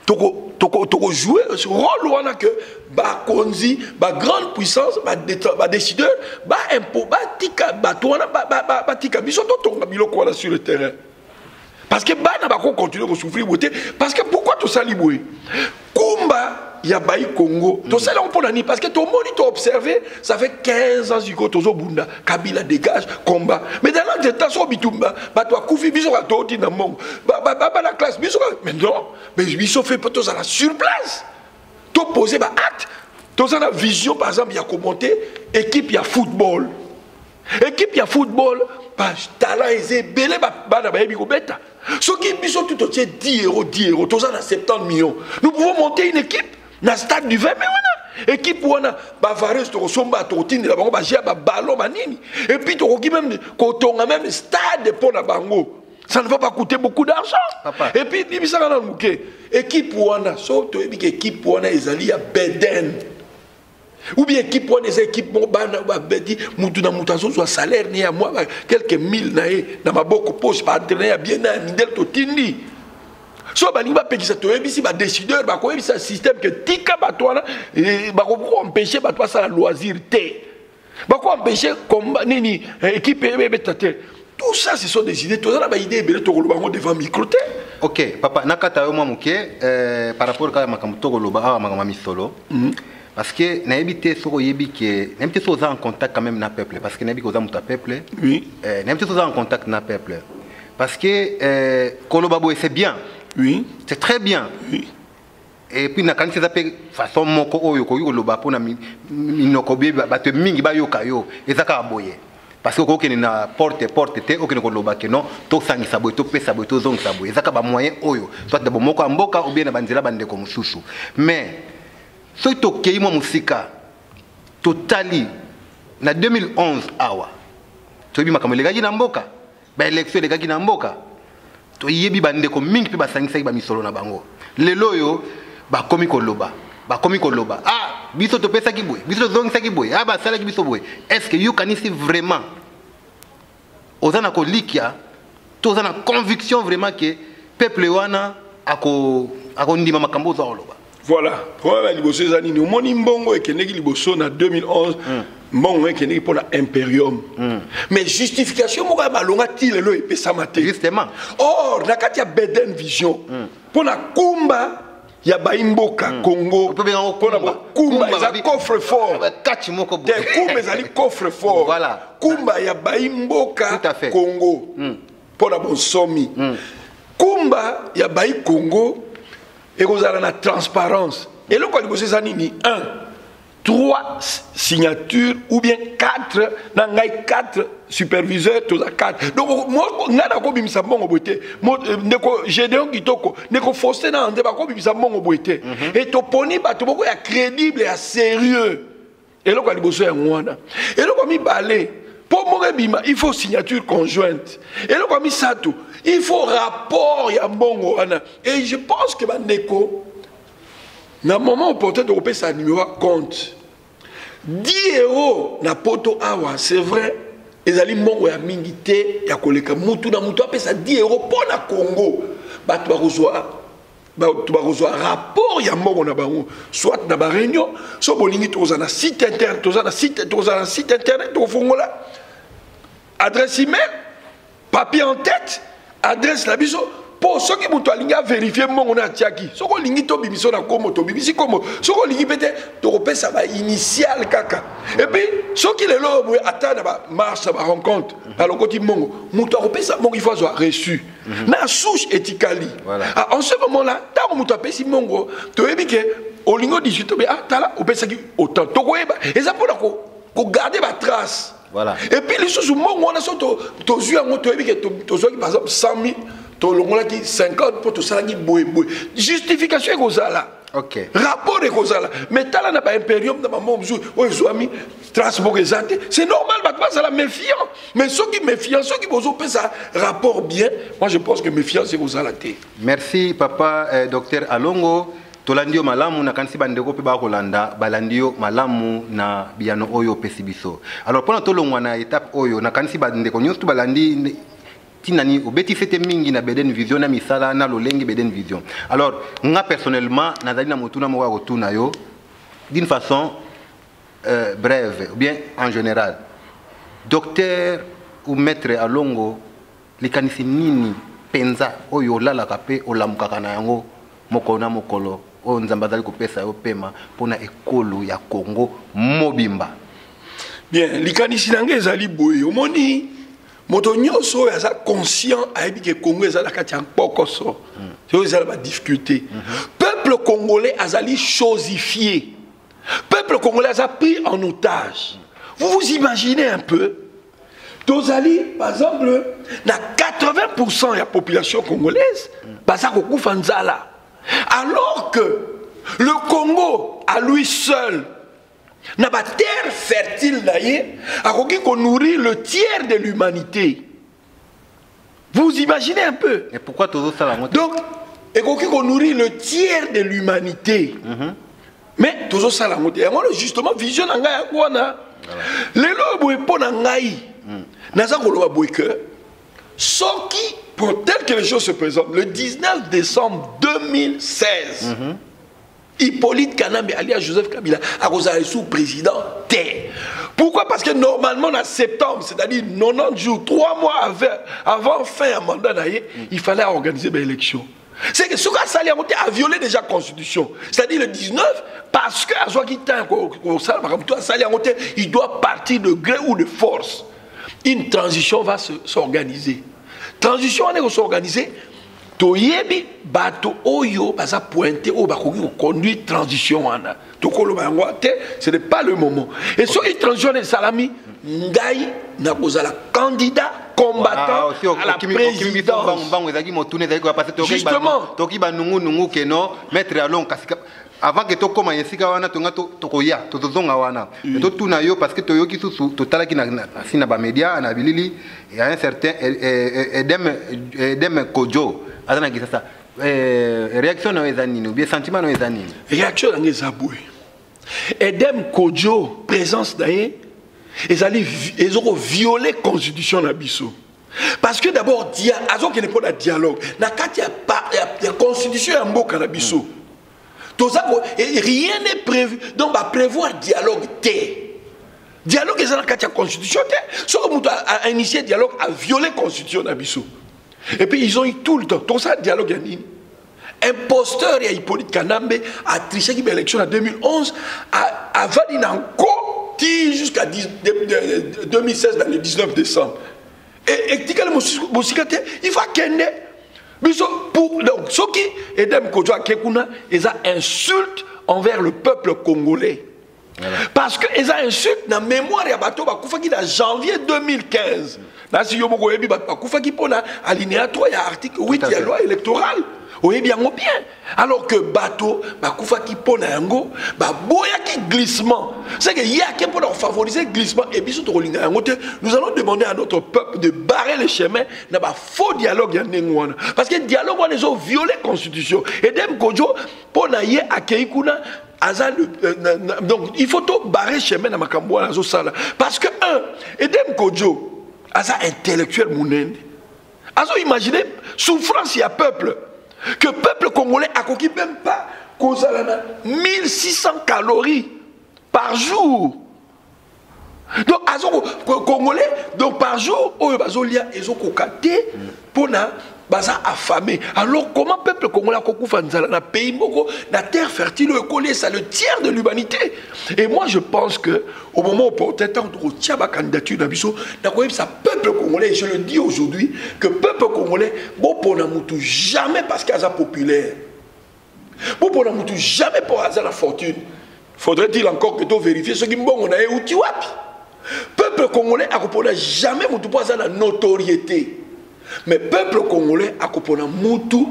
Tokojouer rôle wana ke bakonzi, bagrande puissance, badécideur, baimpo batika bato wana, batika biso totonga biloko wana sur le terrain, parce que bana bakocontinue kosouffrir boye te. Parce que pourquoi tosali boye kumba ya bai Congo? Tosali yango mpo na nini? Parce que tomoni, toobserve, ça fait 15 ans sikoyo tozobunda Kabila dégage, combat. Mais dans l'entretemps, so bitumba, bato akufi, biso kaka tootinda mbongo, bana classe, biso kaka. Mais non, mais biso fe mpo tozala sur place, topose baacte. Toza na vision par exemple ya komonter équipe ya football. Équipe ya football, talent eza ebele, bana bayebi kobeta. Soki biso tu totie 10 €, 10 €, toza na 70 millions, nous pouvons monter une équipe na stade du 20 mai wana. Équipe wana, bavareuse tokosomba, tokotindela bango bajeu, baballon, banini. Et puis tokoki même kotonga même stade mpo na bango, ça ne va pas coûter beaucoup d'argent. Papa. Et puis libisaka na moke, équipe wana, so toyebi ke équipe wana ezali ya beden, ou bien équipe wana eza équipe moko bana babeti, mutu na mutu azozwa salaire ne ya mwa quelques mille na ye na maboko, poche, baentraîne ya bien na ya mindele totindi. So balingi bapekisa, toyebisi badécideur, bakoyebisa système ke tika bato wana, bakoempêche bato basala loisir te, bakoempêche combat nini, équipe ebeta te. Tout ça, ce sont des idées. Toza na baidée ebele, tokoloba yango devant micro te. Ok papa, nakata yo mwa moke par rapport kaka makambo tokoloba awa, makambo ya misolo, parce que nayebi te soki oyebi ke, nayebi te soki oza en contact quand même na peuple, parce que nayebi ke oza moto ya peuple. Nayebi te soki oza en contact na peuple, parce que koloba boye, c'est bien, c'est très bien. Et puis nakanisi eza mpe façon moko oyo okoki koloba mpona minoko bato mingi bayoka yo, eza kaka boye, parce que okokende na porte porte te, okende koloba ke non, tosangisa boye, topesa boye, tozongisa boye. Eza kaka bamoyen oyo, soit na bomoko ya mboka ou bien na banzela bandeko mosusu. Mais soki tokei mwa mosika, totali na 2011 awa, toyebi makambo elekaki na mboka, baélection elekaki na mboka. Toyebi bandeko mingi mpe basangisaki bamisolo na bango. Lelo oyo bakomi koloba: ah, biso topesaki boye, biso tozongisaki boye, ah, basalaki biso boye. Est ce que yokanisi vraiment oza na kolikia to oza na conviction vraiment ke peuple wana akondima makambo oza koloba? Voilà, problème ya liboso eza nini? Omoni mbongo ekendeki liboso na 2011. Mbongo ekendeki mpo na imperium. Mais justification moko ya malonga ti lelo epesama te. Justement. Or na kati ya Beden Vision, mpo na kumba ya baimboka Congo, mpona kumba eza coffre fort. Kati moko. Te, kumba ezali coffre fort. Voilà. Kumba ya baimboka Congo mpo na bonsomi, kumba ya bai Congo ekozala na transparence. Eloko ya liboso eza nini? 1, 3 signatures ou bien 4. Na ngai 4 superviseurs, toza 4. Donc ngai nakobimisa mbongo boye te, ndeko Gédéon Kitoko, ndeko Faustin na André bakobimisa mbongo boye te. E toponi bato moko ya crédible, ya sérieux. Eloko ya liboso yango wana. Eloko ya mibale, mpo moko ebima, il faut signature conjointe. Eloko ya misato, il faut rapport ya mbongo wana. Et je pense que bandeko, na moment opportun, tokopesa numéro ya compte. 10 € na Poto awa, c'est vrai, ezali mbongo ya mingi te ya koleka. Mutu na mutu apesa 10 € mpo na Congo, bato bakozwa rapport ya mbongo na bango, soit na baréunion. So bolingi, tokozala na site internet, tokozala na site internet, tokofongola adresse email, papier en tête, adresse na biso, mpo soki moto alingi avérifier mbongo na atiaki. Soki olingi tobimisa na kombo, tobimisi kombo. Soki olingi mpe te, tokopesa bainitiale kaka. Et puis soki lelo oyo boye, ata na bamarche, na barencontre, balokoti mbongo, moto akopesa mbongo, il faut azwa reçu na souche etikali. Ah, en ce moment là, ntango moto apesi mbongo, toyebi ke olingi odiscute obe: ah, tala, opesaki autant. Tokoyeba, eza mpona kogarder batrace. Et puis lisusu, mbongo wana, so tozwi yango, toyebi ke tozwaki par exemple 100 000, tolongolaki 50 mpo tosalaki boye boye. Justification ekozala, rapport ekozala. Mais tala na baimperium, na bambongo mosusu oyo ezwami, trace moko eza te. C'est normal bato bazala méfiant, mais soki méfiant, soki bozopesa rapport bien, moi je pense que méfiance ekozala te. Merci, papa docteur Alongo. Tolandi yo malamu. Nakanisi bandeko mpe bakolanda, balandi yo malamu na biyano oyo opesi biso. Alors, mpona tolongwa na étape oyo, nakanisi bandeko nyonso to balandi ntina nini obeti fete mingi na Beden Vision, na misala na lolenge Beden Vision. Alors, nga personnellement, nazali na motuna moko ya kotuna yo d'une façon brève ou bien en général. Docteur ou maître Alongo, likanisi nini mpenza oyo olalaka mpe olamukaka na yango mokolo na mokolo oyo Nzambe azali kopesa yo pema, mpona ekolo ya Congo mobimba? Bien, likanisi na ngai ezali boye. Omoni, moto nyonso oyo aza conscient ayebi ke Congo eza na kati ya mpokoso oyo eza na badifficulté. Peuple congolais azali chosifié, peuple congolais aza pris en otage. Vous vous imaginez un peu, tozali par exemple na 80 ya population congolaise baza kokufa nzala, alors que le Congo à lui seul, na baterre fertile na ye, akoki konourrir le tiers de l'humanité. Vous imaginez un peu? Et pourquoi tozosala yango te? Donc ekoki konourrir le tiers de l'humanité, mais tozosala yango te. Yango wana justement vision na ngai yango wana. Lelo oyo boye, mpo na ngai, naza koloba boye ke soki, pour tel que les choses se présentent, le 19 décembre 2016, Hippolyte Kanambe alias Joseph Kabila akozala lisusu président te. Pourquoi? Parce que normalement en septembre, c'est-à-dire 90 jours, 3 mois avant fin ya mandat na ye, il fallait organiser baélection. C'est que soki asali yango te, a violé déjà constitution, c'est-à-dire le 19, parce que azwaki temps kosala makambo to asali yango te, il doit partir de gré ou de force. Une transition va s'organiser. Transition wana ekos'organiser, toyebi bato oyo baza pointe, oyo bakoki koconduire transition wana. Tokoloba yango te, ce n'est pas le moment. Et soki transition wana esalami, ngai nakozala candidat combattant à la présidence. Mbango ezalaki motuna, ezalaki koya parce Justement. toki banungunungu keno maître Alongo. Kasi avant ke tokóma esika wana, tonga tokoya, tozozonga wana, totuna yo parce que toyoki susu, totalaki si na bamédia, na bilili ya un certain Edem Kojo aza na Kisasa. Réaction na yo eza nini, ou bien sentiment na yo eza nini? Réaction na ngai eza boye: Edem Kojo, présence na ye ezali ezokovioler constitution na biso, parce que d'abord azokende mpo na dialogue na kati ya constitution ya mboka na biso. Toza rien n'est prévu, donc baprévoir dialogue te. Dialogue eza na kati ya constitution te. Soki moto a initié dialogue, a violé constitution na biso. Et puis ils ont eu tout le temps. Tosala dialogue ya nini? Imposteur ya Hippolyte Kanambe atrichaki baélection na 2011, avandi na nko ti jusqu'à 2016, dans le 19 décembre. Etikali mosika te, il faut akende biso pour. Donc soki Edem Kodjo ake kuna, eza insulte envers le peuple congolais. Voilà. Parce que eza insulte na mémoire ya bato bakufaki na janvier 2015. Nasi yo moko oyebi, bato bakufaki mpona alinéa 3 ya article 8 ya loi électorale, oyebi yango bien. Alors que bato bakufaki mpo na yango, baboyaki glissement. C'est que ye ake mpona kofavoriser glissement et biso tokolinga yango te. Nous allons demander à notre peuple de barrer le chemin na bafaux dialogue ya ndenge wana, parce que dialogue wana ezovioler constitution. Edem Kodjo, mpo na ye akei kuna aza le, donc il faut to barrer chemin na makambo wana azosala, parce que un Edem Kodjo aza intellectuel monene, azo imaginer souffrance ya peuple, que peuple congolais akoki même pas kozala na 1600 calories par jour. Donc azo congolais, donc par jour oyo bazolia ezokoka te mpona baza affamé. Alors comment peuple congolais akokufa nzala na pays moko na terre fertile oyo ekolesa le tiers de l'humanité? Et moi, je pense que au moment opportun, ntango tokotia bacandidature na biso, nakoyebisa peuple congolais, et je le dis aujourd'hui, que peuple congolais, bopona mutu jamais parce que aza populaire, bopona mutu jamais mpo aza na fortune. Faudrait-il encore que to vérifier soki mbongo na ye euti wapi? Peuple congolais akopona jamais mutu mpo aza na notoriété, mais peuple congolais akopona mutu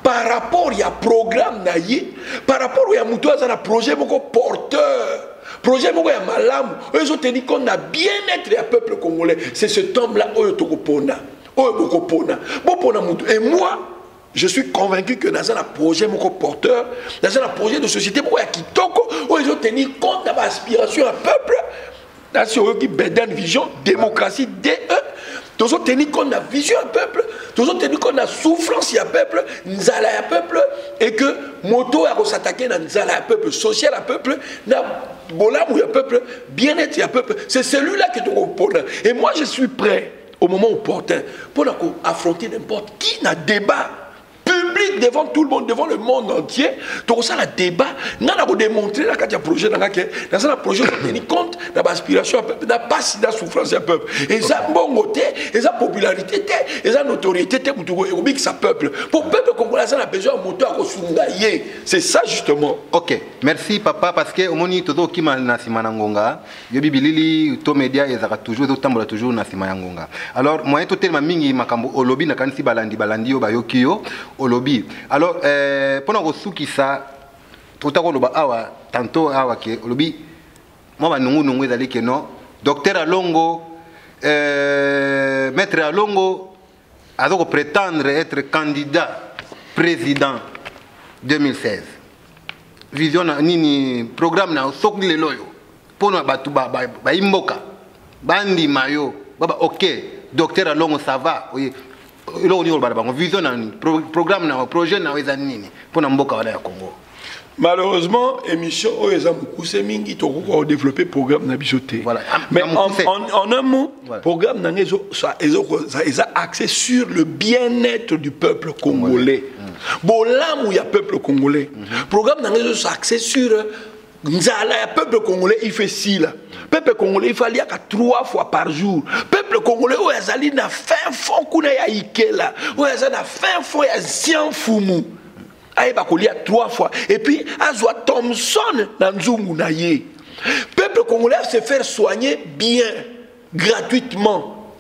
par rapport ya programme na ye, par rapport ya mutu aza na projet moko porteur, projet moko ya malamu oyo ezotenir compte na bien-être ya peuple congolais. C'est cet homme là oyo tokopona, oyo bokopona. Bopona mutu. Et moi, je suis convaincu que naza na projet moko porteur, naza na projet de société moko ya kitoko oyo ezotenir compte na baaspiration ya peuple. Nasi oyoki Beden Vision Démocratie, DE. Tozotenir compte na vision ya peuple, tozotenir compte na souffrance ya peuple, nzala ya peuple, et que moto oyo akos'attaquer na nzala ya peuple, social ya peuple, na bolamu ya peuple, bien-être ya peuple, c'est celui-là que tokopona. Et moi, je suis prêt au moment opportun mpona koaffronter n'importe qui na débat public devant tout le monde, devant le monde entier. Tokosala débat, nga na kodémontrer na kati ya projet na nga ke naza na projet otenir compte na baaspiration ya peuple, na pasi, na souffrance ya peuple. Eza mbongo te, eza popularité te, eza notoriété te motu ekobikisa peuple. Po peuple congolais aza na besoin ya moto akosunga ye, c'est ça justement. Ok, merci papa, parce que omoni tozokima na nsima na ngonga. Yobi bilili to média ezalaka toujours, ezotambola toujours na nsima ya ngonga. Alors moyen totelema mingi makambo olobi, nakanisi balandi balandi yo, bayoki yo olobi. Alors mpona kosukisa, tota koloba awa tantôt awa ke olobi mwa banungunungu ezali ke non, docteur Alongo, maître Alongo aza koprétendre être candidat président 2016. Vision na nini, programme na soki lelo oyo mpona bato bayimboka bandima yo, baba ok, docteur Alongo, ça va, oye eloko nini oloba na bango? Vision na nini, programme na projet na yo eza nini mpona mboka wana ya Congo? Malheureusement, émission oyo eza mokuse mingi, tokoki kodévelopper programme na biso te. Voilà. Mais Na mokuse. en un mot, Voilà. programme na nga eza axé sur le bien-être du peuple congolais, bolamu ya peuple congolais. Programme na nga ezo axé sur nzala ya peuple congolais. Il fait sila, peuple congolais il faut aliaka trois fois par jour. Peuple congolais oyo azali na fin fond kuna ya Ikela, oyo aza na fin fond ya Sian Fumu, ayeba kolia trois fois et puis azwa Thomson na nzungu na ye. Peuple congolais se faire soigner bien, gratuitement.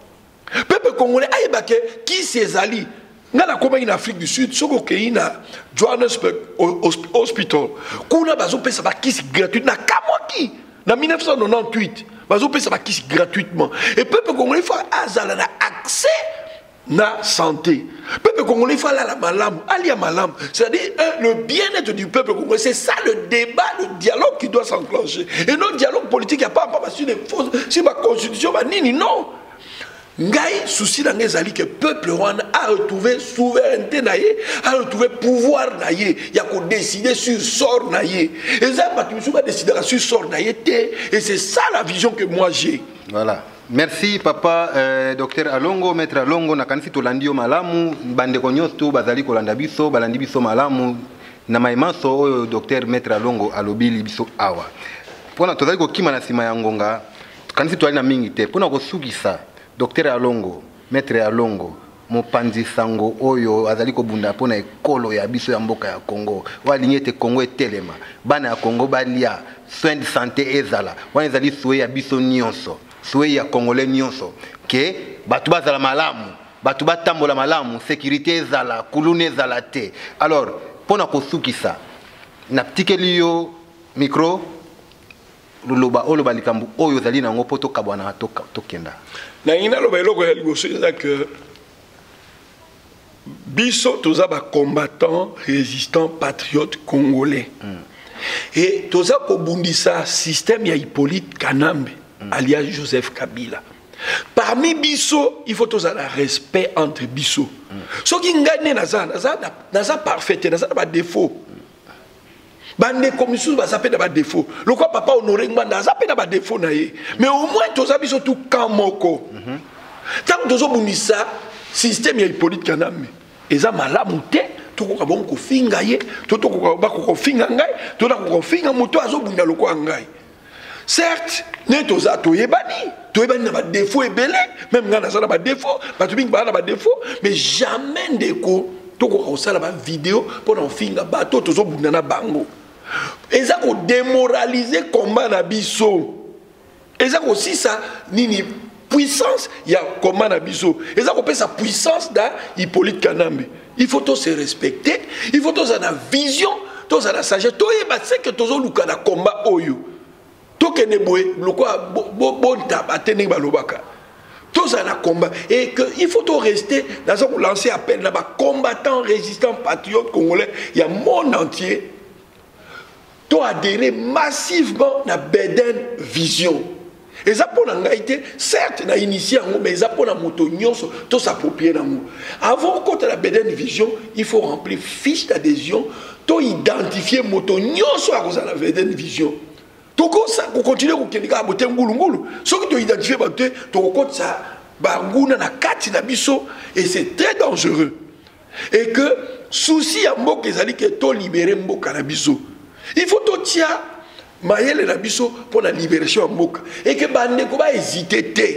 Peuple congolais ayeba ke kisi ezali. Nga nakomaki na Afrique du Sud, soki okei na Johannesburg Hospital kuna, bazopesa bakisi gratuite. Nakamwaki na 1998, bazopesa bakisi gratuitement. Et peuple congolais faut azala na accès na santé. Peuple congolais faut alala malamu, alia malamu. C'est-à-dire hein, le bien-être du peuple congolais, c'est ça le débat, le dialogue qui doit s'enclencher, et non dialogue politique ya pas sur des fausses, sur ma constitution, ba nini, non. Ngai souci na ngai ezali ke peuple wana a retrouver souveraineté na ye, a retrouver pouvoir na ye ya kodécider sur sort na ye. Eza bato misusu badécidaka sur sort na ye te, et c'est ça la vision que moi j'ai. Voilà. Merci papa docteur Alongo, maître Alongo. Nakanisi tolandi yo malamu, bandeko nyonso bazali kolanda biso, balandi biso malamu na maimanso oyo docteur maître Alongo alobili biso awa. Mpona tozali kokima na nsima ya ngonga, kanisi toali na mingi te. Mpona kosukisa, docteur Alongo, maître Alongo, mopanzi sango oyo azali kobunda mpona ekolo ya biso ya mboka ya Congo, oyo alingi ete Congo etelema, bana ya Congo balia, soin de santé ezala wana, ezali souhait ya biso nyonso, souhait ya Congolais nyonso ke bato bazala malamu, bato batambola malamu, sécurité ezala, kuluna ezala te. Alors, mpona kosukisa, natikeli yo micro, loloba, oloba likambo oyo ozali nango mpo tokabwana, tokenda. Nangi naloba eloko ya liboso eza ke biso toza bacombattant résistant patriote congolais. Et toza kobundisa système ya Hippolyte Kanambe alias Joseph Kabila. Parmi biso, il faut tozala respect entre biso. Soki ngai nde naza parfait te, naza na badéfaut, bandeko misusu baza mpe na badéfaut, lokwa papa Honoré Ngbanda aza mpe na badéfaut na ye, mais au moins toza biso tu camp moko. Ntango tozobundisa système ya Hippolyte Kanambe, eza malamu te tokoka bongo kofinga ye, to tokoka bakoka kofinga ngai, to nakoka kofinga moto azobunda lokola ngai. Certes, nde toza toyebani, toyebani na badéfaut ebele, même ngai naza na badéfaut, bato mingi baza na badéfaut, mais jamais, ndeko, tokoka kosala bavideo mpo na kofinga bato tozobunda na bango. Eza kodémoraliser combat na biso, eza kosisa nini, puissance ya combat na biso, eza kopesa puissance na Hippolyte Kanambe. Il faut to se respecter, il faut tozala na vision, tozala na sagesse, toyeba ce que tozoluka na combat oyo. Tokende boye lokola bontaba te, ndenge balobaka, tozala na combat et que il faut to rester. Naza kolancer appel na bacombattant résistant patriote congolais ya monde entier, to adhérer massivement na Beden Vision. Eza mpo na ngai te, certes na initie yango, mais eza mpo na moto nyonso tos'approprie nango. Avant okota na Beden Vision, il faut remplir fiche d'adhésion, to identifier moto nyonso akozala na Beden Vision. Tokokontinue kokende kaka bote ngulungulu. Soki toidentifie bato te, tokokotisa banguna na kati na biso et c'est très dangereux. Et que souci ya mboka ezali ke tolibere mboka na biso. Il faut totia mayele na biso mpo na libération ya mboka et que bandeko bahésite te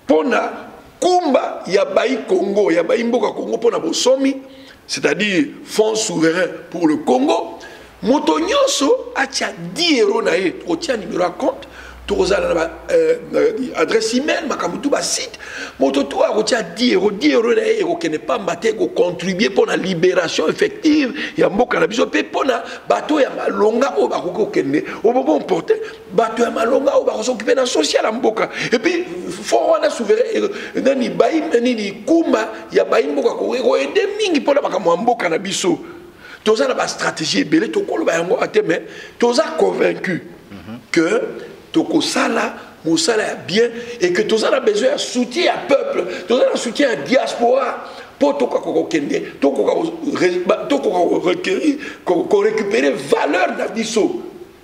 mpo na kumba ya bai Congo, ya bai mboka Congo mpo na bosomi, c'est-à-dire Fonds souverain pour le Congo. Moto nyonso atia 10 euro na ye, tokotia numéro ya compte, tokozala na adresse email, makambo tu, basite. Moto tu akotia 10 euro, 10 euro na ye ekokende pamba te, ekocontribue mpo na libération effective ya mboka na biso, mpe mpo na bato ya malonga oyo bakoki kokende au moment opportun, bato ya malonga oyo bakosokipe na social ya mboka. Et puis fonds wana souverain nani, bai nini, kumba ya bai mboka, koaider mingi mpona makambo ya mboka na biso. Toza na bastratégie ebele, tokoloba yango ate, mais toza convaincu que tokosala mosala ya bien et que toza na besoin ya soutien ya peuple, toza na soutien ya diaspora mpo tokoka kokende, tokoka korécupérer valeur na biso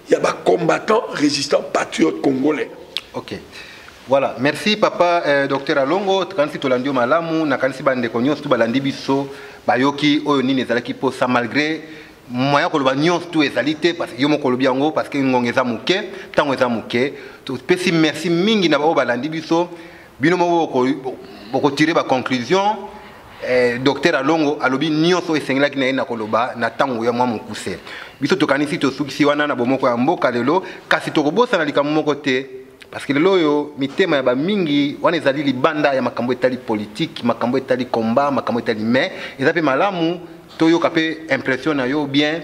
ya bacombattant résistant patriote congolais. Ok, voilà, merci papa docteur Alongo. Tokanisi tolandi yo malamu, nakanisi bandeko nyonso tu balandi biso bayoki oyo nini ezalaki mposa, malgré moyen koloba nyonso tu ezali te, parce que yo moko olobi yango, parce que ngonga eza moke, ntango eza moke. Topesi merci mingi na baoyo balandi biso. Bino moko bokotire baconclusion. Docteur Alongo alobi nyonso oyo esengelaki na ye na koloba na ntango ya mwa mokuse. Biso tokanisi tosukisi wana na bomoko ya mboka lelo, kasi tokobosana likambo moko te, parce que lelo oyo mitema ya bamingi wana ezali libanda ya makambo etali politique, makambo etali combat, makambo etali, mais eza mpe malamu toyoka mpe impression na yo, bien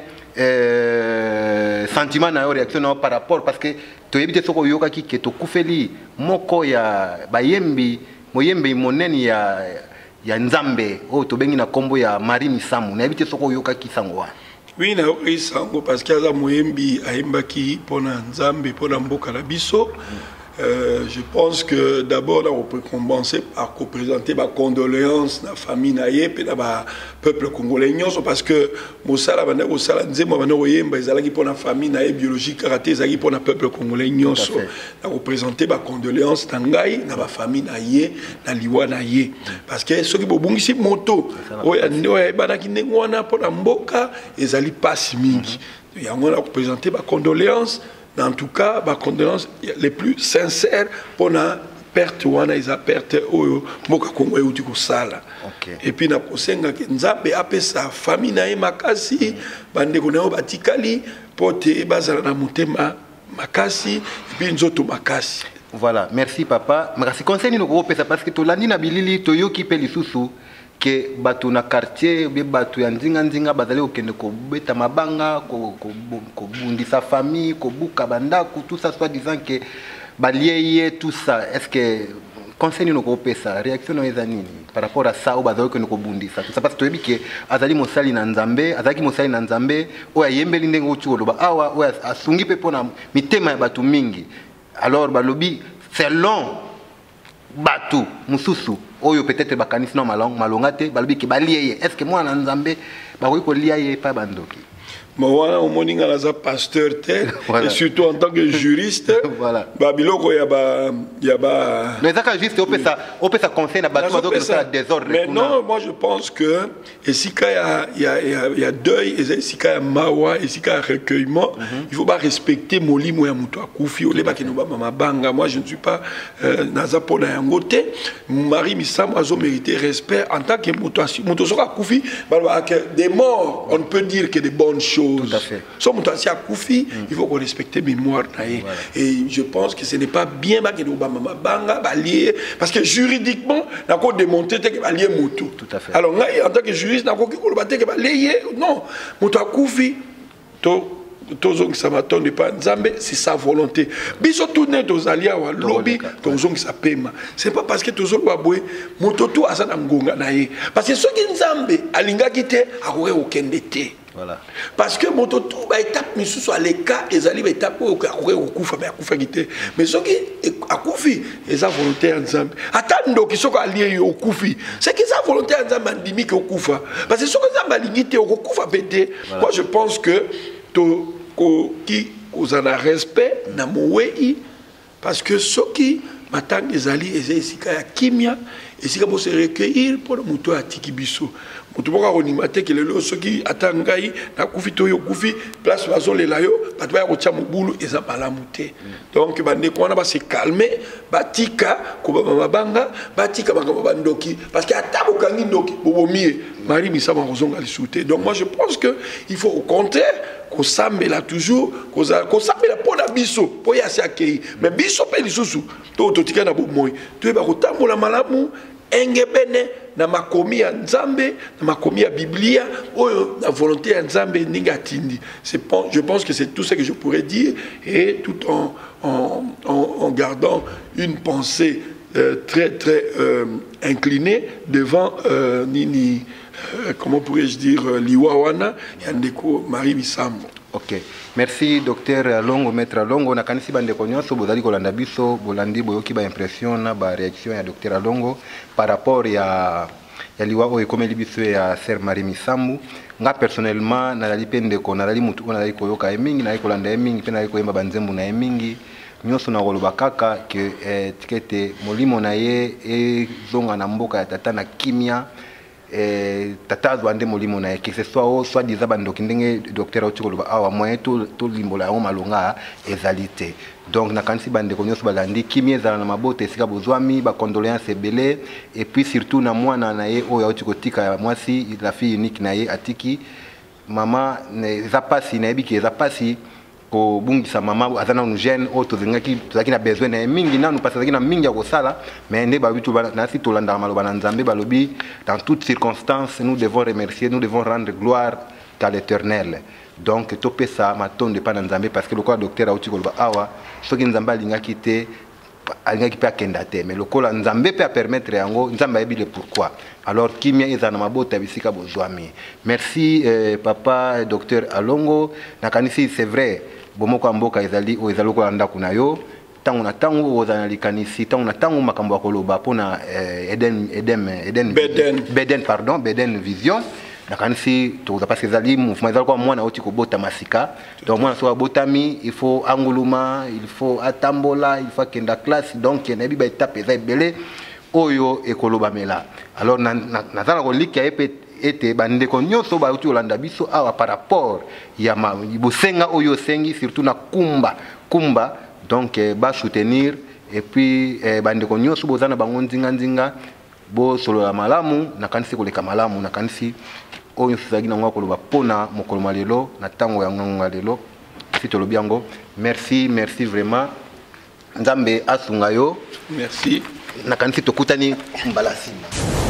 sentiment na yo, réaction na yo par rapport, parce que toyebi te soki oyokaki ke tokufeli moko ya bayembi, moyembi monene ya Nzambe oyo tobengi na nkombo ya Marie Misamu. Nayebi te soki oyokaki sango wana. Oui, nayokaki sango, parce que aza moyembi, ayembaki mpona Nzambe, mpona mboka na biso. Je pense que d'abord nakokommencer par koprésenter bacondoléance na famille na ye mpe na bapeuple congolais nyonso, parce que mosala banda kosala, nzembo banda koyemba, ezalaki mpona famille na ye biologique kaka te, ezalaki mpona peuple congolais nyonso. Nakoprésenter bacondoléance na ngai na bafamille na ye na liwa na ye, parce que soki bobungisi moto oyo ayebanaki ndenge wana mpona mboka, ezali mpasi mingi. Yango nakoprésenter bacondoléance, en tout cas bacondoléances les plus sincères mpona perte wana. Eza perte oyo mboka Kongo euti kosala. Et puis nakosengaki Nzambe apesa famille na ye makasi, bandeko na ye oyo batikali, mpo te bazala na motema makasi et puis nzoto makasi. Voilà, merci papa. Makasi, conseil nini okopesa? Parce que tolandi na bilili, toyoki mpe lisusu ke bato na quartier be, bato ya nzinga-nzinga bazali kokende kobeta mabanga, kobundisa famille, kobuka bandako, tout ça, soit disant ke balie ye, tout ça. Est ce que conseil nini okopesa? Réaction na yo eza nini par rapport à ça, oyo bazali kokende kobundisa, tout ça? Parce que toyebi ke azali mosali na Nzambe, azalaki mosali na Nzambe oyo ayembeli ndenge outi koloba awa, oyo asungi mpe mpona mitema ya bato mingi. Alors balobi, selon bato mosusu oyo peut-être bakanisi na malonga te, balobi ke balie ye. Est ce que mwana na Nzambe bakoki kolia ye epai bandoki? Bon, wana omoni nga naza pasteur te. Et surtout en tant que juriste, babiloko ya ba Mais ezaka juste opesa conseil na bato bazokende kosala désordre. Mais non, moi je pense que esika ya deuil eza esika ya mawa, esika ya recueillement. Il faut barespecter molimo ya moto akufi, ole bakende kobamba mabanga. Moi je ne suis pas naza mpona yango te. Marie Misamu azomérite respect en tant que moto. Moto soki akufi, balobaka que des morts on ne peut dire que de bonnes choses. Tout à fait. So moto asi akufi, il faut qu'on respecte mémoire na ye. Et je pense que ce n'est pas bien bakende kobamba mabanga, balie, parce que juridiquement nako démonter te ke balie moto. Tout à fait. Alors ngai en tant que juriste nakoki koloba te ke balie ye. Non, moto akufi, to tozongisa matondo epai Nzambe, c'est sa volonté. Biso tu nde tozali awa, lobi tozongisa pema. C'est pas parce que tozoloba boye, moto tu aza na ngonga na ye, parce que soki Nzambe alingaki te, akoki kokende te. Parce que moto tu baétape misusu aleka, ezali baétape oyo akoki kokufa, mais akufaki te. Mais soki akufi, eza volonté ya Nzambe. Ata ndoki soki alie yo, okufi, c'est que eza volonté ya Nzambe, andimi ke okufa, parce que soki Nzambe alingi te, okokufa mpe te. Moi je pense que tokoki kozala na respect na mowei, parce que soki matanga ezali, eza esika ya kimia, esika bose recueillir mpona moto oyo atiki biso. Moto moko akondima te ke lelo soki ata ngai nakufi to oyo okufi, place bazolela yo, bato baya kotia mobulu, eza malamu te. Donc bandeko wana base calme, batika kobama mabanga, batika makambo bandoki, parce que ata bokangi ndoki, bobomi ye, Marie Misamu akozonga lisusu te. Donc moi je pense que il faut au contraire kosambela toujours, kosambela mpo na biso, mpo ye asi akei, mais biso mpe lisusu to totikali na bomoi, toyeba kotambola malamu engebene na makomi ya Nzambe, na makomi ya Biblia oyo, na volonté ya Nzambe ndenge atindi. Je pense que c'est tout ce que je pourrais dire, et tout en gardant une pensée très très inclinée devant nini, comment pourrais-je dire, liwa wana ya ndeko Marie Misamu. Ok, merci docteur Longo, maître Longo. Nakanisi bandeko nyonso bozali kolanda biso, bolandi, boyoki baimpression na baréaction ya docteur Alongo par rapport ya liwa oyo ekomeli biso ya sœur Marie Misamu. Nga personnellement nazali mpe ndeko, nazali motu oyo nazali koyoka ye mingi, nazali kolanda ye mingi, mpe nazali koyemba banzembo na ye mingi nyonso. Nakoloba kaka ke tika ete molimo na ye ezonga na mboka ya tata na kimia. Tata azwa nde molimo na ye, que ce soit o soit disant bandoki, ndenge docteur auti koloba awa, moyen tolimbola yango malonga ezali te. Donc nakanisi bandeko nyonso balandi, kimia ezala na mabota esika bozwami, bacondoléance ebele, et puis surtout na mwana na ye oyo auti kotika ya mwasi, la fille unique na ye atiki mama. Eza pasi, nayebi ke eza pasi kobungisa mama aza nanu jeune, oyo tozalaki na besoin na ye mingi nanu, parce azalaki na mingi ya kosala. Mais nde balobi, nasi tolandaka maloba na Nzambe, balobi dans toutes circonstances nous devons remercier, nous devons rendre gloire qu'à l'Éternel. Donc topesa matondo epai na Nzambe, parce que lokola docteur auti koloba awa, soki Nzambe alingaki te, alingaki mpe akenda te, mais lokola Nzambe mpe apermettre yango, Nzambe ayebi le pourquoi. Alors kimia ezala na mabota ya bisika bozwami. Merci papa docteur Alongo. Nakanisi c'est vrai, bomoko ya mboka ezali oyo ezali lokola ndako na yo. Ntango na ntango okozala na likanisi, ntango na ntango makambo ya koloba mpona Eden, Eden, Eden, Beden. Beden, pardon, Beden Vision. Nakanisi tokoza, parce que ezali mouvement, ezali kwa mwana auti kobotama sika. Donc mwana soki abotami, il faut anguluma, il faut atambola, il faut akenda classe. Donc nayebi baétape eza ebele oyo ekolobamela. Alors naza na kolikia ye mpe ete bandeko nyonso bauti kolanda biso awa par rapport ya bosenga oyo osengi, surtout na kumba kumba, donc basoutenir. Et puis bandeko nyonso boza na bango nzinga-nzinga, bosolola malamu. Nakanisi koleka malamu. Nakanisi oyo nyonso ezalaki nango ya koloba mpona mokolo mwa lelo, na ntango ya ngongo ya lelo, si tolobi yango. Merci, merci vraiment. Nzambe asunga yo. Merci. Nakanisi tokutani mbala nsima.